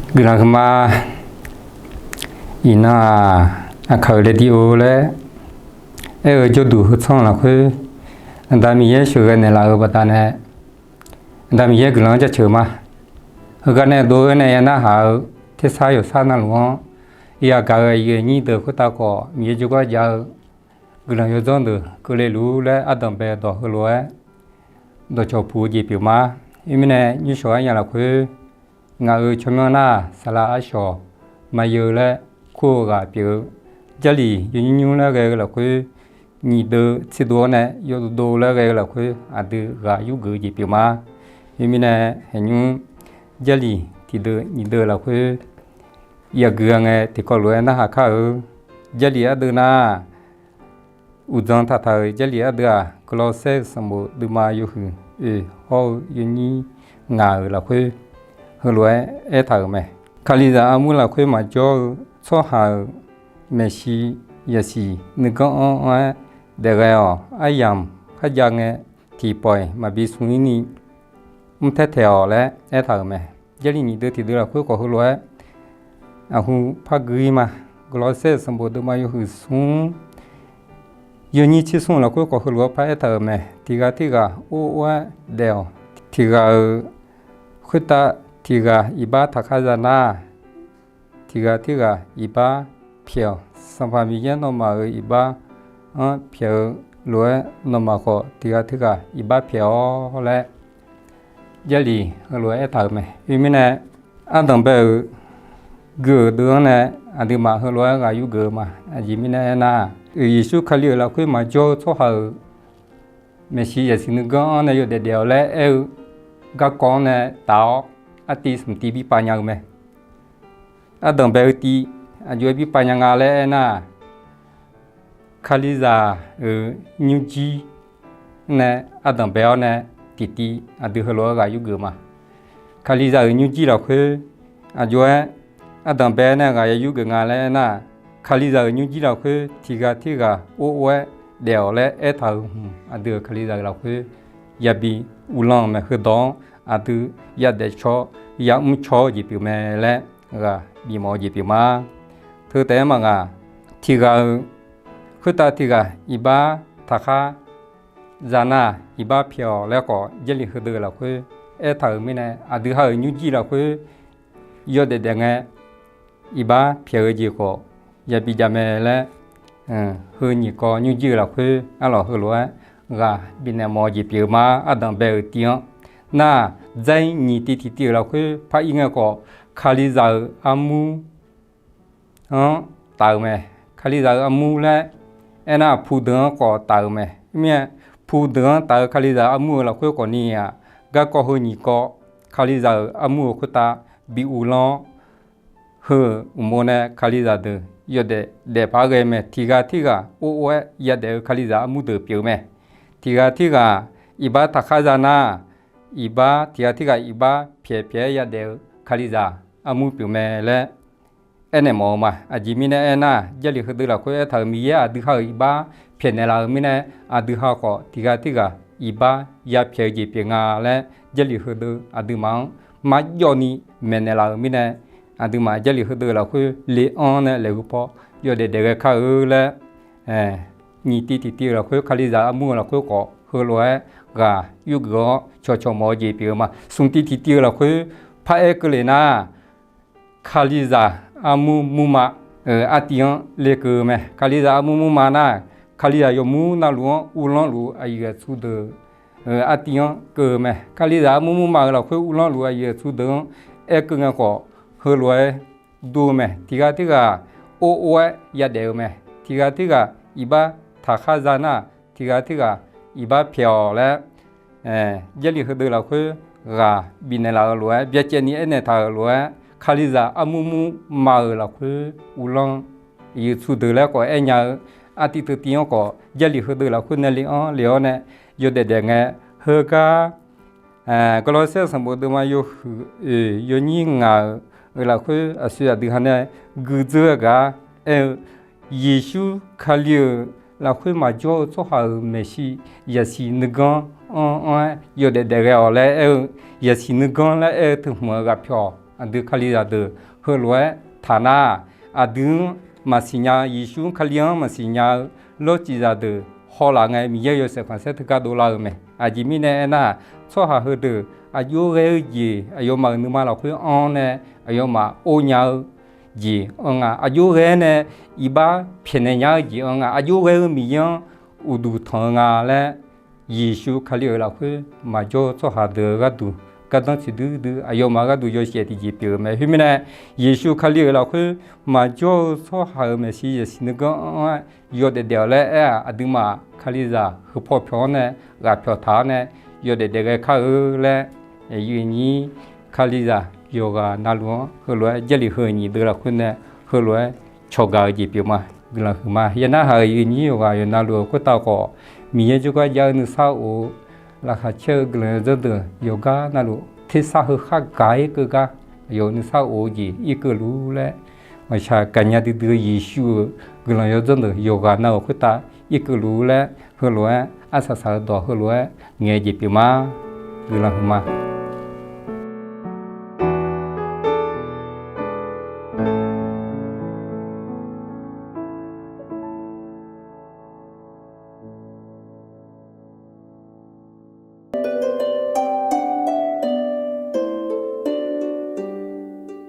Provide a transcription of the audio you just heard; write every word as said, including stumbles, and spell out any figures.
Guiqlanq huiqma. Iqnan-aq, Aqkaq-euq radio laer aer-eu jawrduq heu tsanr lafkhoer, Aqda Miqyaer sheuqghae naeqlaf-eu baqdanae, Aqda Miqyaer guiqlanq-anr jaceuq ma. Heugar nae dov-aer nae ya narhaq-eu tersar yawqsar navluf-anr yagaq-eu aqyuif aqnyir deuq khoertav khawf, Miqyaer jawrgar jav-eu guiqlanq yawdzanr deuq keuvle luf-ur laer ardanq bae dawq heulof-aer dawqcawq puq-eu jeq pyeuf ma. Khoermirnae, nymrshawq aryamq lafkhoer ngaq-euq tsawrmyanr nar, saqlaq arshawq maqyeu laer kur-eu ghaq pyeuf-eu, Jarlif yawnyir nymr laer ghae-eu lafkhoer, nyiq deuv tserdov-awr nae yawdov dov laer ghae-eu lafkhoer, aqdui ghaq yurgeuf-eu jeq pyeuf ma. Khoermirnae, haeqnymr Jarlif tiqdeuv nyiq deuv lafkhoer yagui-a ngae, tiqkawv lof-aer narhaq kar-eu. Jarlif ardeuv nar, uqdzan taqtaq-euq Jarlif ardeuv-aq, Gawrlawrsaer-eu sanqbof deuvma yawhuiq oeq hawr-eu yawnyir ngaq-euq lafkhoer heulof-aer aertaq-euq mae. Kalizaq armur lafkhoer maqjawr-eu tsawrhaq-euq maeqshi yasiq nuiganr anr-anr-aer daefghae-awq. Aryamq kharjav ngae, tiqpawf-iq maqbi smq-ir ni mrtaer taeq-awq laer aertaq-euq mae. Jarlif nyiq deuv tiqdeuv lafkhoer khawf heulof-aer aqhu par gui-ir ma. Gawrlawrsaer-eu sanqbof deuvma yawhuiq smr yawnyir tsersmr lafkhoer khawf heulof-aer par aertaq-euq mae. Tiqghaq tirghaq or or-aer daef-awq. Tiqghaq-euq khoertav tiqghaq iqbax taqkhar za nar, tiqghaq tirghaq iqbax pyaeq-awq. Sanqpaq Miqyaer nawmaf-euq iqbax-anr pyaeq-eu lof-aer, nawmaf khawf tiqghaq tirghaq iqbax pyaeq-awr laer Jarlif heulof-aer aertaq-euq mae. Khoermirnae, ardanq bae-euq gui-euq deuv-anr nae aqduimaf heulof-aer ghaq yurgeuf-eu ma. Aqjeq mirnae aernar, Yeqsur Kali-euq lafkhoer maqjawr-eu tsawrhaq-euq maeqshi yasiq nuiganr-anr nae yawdaef daef-awq laer aer-eu garkawv-anr nae taf-awr, artiv smq tiv bi pav nya-eu mae. Ardanq bae-eu tiv aqjox-aer bi pav nya nga laer aernar, Kalizaq-euq nymrjir nae ardanq bae-awr nae tiqtiv aqdui heulof-aer ghaq yurgeuf ma. Kalizaq-euq nymrjir lafkhoer aqjox-aer ardanq bae nae ghaq ya yurgeuf nga laer aernar, Kalizaq-euq nymrjir lafkhoer tiqghaq tirghaq or or-aer daef-awq laer aertaq-euq hmq, aqdui-euq Kalizaq-euq lafkhoer yabi uvlanr-eu mae. Heudawq-anr aqdui yadaef cawr yamr cawr-eu jeq pyeuf mae laer ghaq bifmawf-eu jeq pyeuf ma. Teu taef-aer maqngaq, tiqghaq-euq khoertav tiqghaq iqbax taqkhar za nar, iqbax pyaeq-awq laer khawf, Jarlif heudeuq lafkhoer aertaq-euq mirnae, aqdui ha-euq nymrjir lafkhoer yawdaef daef ngae, iqbax pyaeq-eu jeq khawf yabi jav mae laer, heu nyiq kawv nymrjir-eu lafkhoer arlawq heulof-aer ghaq bifnaeq mawf-eu jeq pyeuf-eu ma. Ardanq bae-euq tiv-anr nar, dzar-ir nyiq tiv tiqtiv-euq lafkhoer par-ir ngae khawf, Kalizaq-euq armur-anr taf-euq mae. Kalizaq-euq armur laer aernar, pudeuq-anr khawf taf-euq mae. Mirnae, pudeuq-anr taf-eu Kalizaq armur-eu lafkhoer khawfni-aq, garkawv heu nyiq kawv Kalizaq-euq armur-euq khoertav bi uvlanr-awr, heu-euq uqmov nae Kalizaq deuq yawdaef daefpar ghae mae. Tiqghaq tirghaq or or-aer yadaef-eu Kalizaq armur deuq pyeuf-eu mae. Tiqghaq tirghaq iqbax taqkhar za nar, iqbax tiqghaq tirghaq iqbax pyaeq pyaeq-aer yadaef-eu Kalizaq armur pyeuf mae laer aernaeq mawf-eu ma. Aqjeq mirnae aernar, Jarlif heudeuq lafkhoer aertaq-euq Miqyaer aqdui ha-euq iqbax pyaeqnaeq laf-euq mirnae, aqdui ha khawf tiqghaq tirghaq iqbax yapyaeq-eu jeq pyeuf nga laer, Jarlif heudeuq aqduimaf-anr marjawv ni maeqnaeq laf-euq mirnae, aqduimaf Jarlif heudeuq lafkhoer le-anr nae laeqhu paw yawdaef daef ghae kar-eu laer, nyiq tiv tiqtiv-eu lafkhoer Kalizaq armur-eu lafkhoer khawf heulof-aer ghaq yurgeuf-awr cawqcawq mawf-eu jeq pyeuf-eu ma. Smq tiv tiqtiv-eu lafkhoer paraer keuvle nar, Kalizaq armur murma-euq artiv-anr lekeuv-eu mae. Kalizaq armur murma nar, Kalizaq yawqmur navluf-anr uvlanr luf-eu aqyuif aqtsu deuq-euq artiv-anr keuv-eu mae. Kalizaq armur murma-euq lafkhoer uvlanr luf-eu aqyuif aqtsu deuq-anr aerkeuv ngae khawf, heulof-aer dur-eu mae. Tiqghaq tirghaq or or-aer yadaef-eu mae. Tiqghaq tirghaq iqbax taqkhar za nar, tiqghaq tirghaq iqbax pyaeq-awq laer, Jarlif heudeuq lafkhoer ghaq bifnaeq laf-euq lof-aer, byacaevni aernaeq taq-euq lof-aer, Kalizaq armur murma-euq lafkhoer uvlanr aqyuif aqtsu deuq laer khawf aernya-eu artiv teutiv-anr khawf, Jarlif heudeuq lafkhoer nae le-anr le-awr nae yawdaef daef ngae, heugar Gawrlawrsaer sanqbof deuvma yawhuiq oeq yawnyir ngaq-euq lafkhoer aqsur aqdui ha nae guidzeur-eu gar aer-eu, Yeqsur Kali-euq lafkhoer maqjawr-eu tsawrhaq-euq maeqshi yasiq nuiganr anr anr-aer yawdaef daef ghae-awq laer aer-eu, yasiq nuiganr laer aer-eu teu hmq-eu ghaq pyaeq-awq. aqdui kalizaq deuq heulof-aer taq nar, aqdui-anr maqsiq nya-eu, Yeqsur-anr Kali-anr maqsiq nya-eu lawrcif zaqdeuq hawlaf ngae, Miqyaer yawshaef khanqsaer teugar dovlar-eu mae. Aqjeq mirnae aernar, tsawrhaq heudeuq aqjox ghae-eu jeq aqyawfmaf-euq nuima lafkhoer anr nae aqyawfmaf or nya-eu jeq anr nga. Aqjox ghae nae iqbax pyaeqnaeq nya-eu jeq anr nga. Aqjox ghae-eu Miqyaer-anr uqduq tanq-eu nga laer, Yeqsur Kali-euq lafkhoer maqjawr-eu tsawrhaq deuq-eu gharduq gardanr tiqdui dui, aqyawfmaf gharduq yawshaef tiqjeq pyeuf-eu mae. Khoermirnae, Yeqsur Kali-euq lafkhoer maqjawr-eu tsawrhaq-euq maeqshi yasiq nuiganr-anr-aer yawdaef daef-awq laer aer-aq, aqduimaf kalizaq huiqpaw pyawq-anr nae ghaq pyawq taq-awr nae yawdaef daef ghae kar-eu laer, aqyuif aqnyir kalizaq yawqghaq navluf-anr heulof-aer Jarlif heu nyiq deuv lafkhoer nae heulof-aer cawqgaq-eu jeq pyeuf ma. Guiqlanq huiqma. Yanar haq-euq aqyuif aqnyir yawqghaq yawqha navluf-eu khoertav khawf, Miqyaer jawrgar jav-eu nuisar of-eu laqkhaq caer-eu guiqlanq yawdzanr deuq yawqgar navluf tersar heu khar gaq-ir keuv gar, aqyawf-euq nuisar of-eu jeq irkeuv luf laer, ngaqshaq gaqnya duidui-eu Yeqsur-euq guiqlanq yawdzanr deuq yawqghaq nav-euq khoertav irkeuv luf laer, heulof-aer arsaq saq-eu dawq heulof-aer ngaeq-eu jeq pyeuf ma. Guiqlanq huiqma.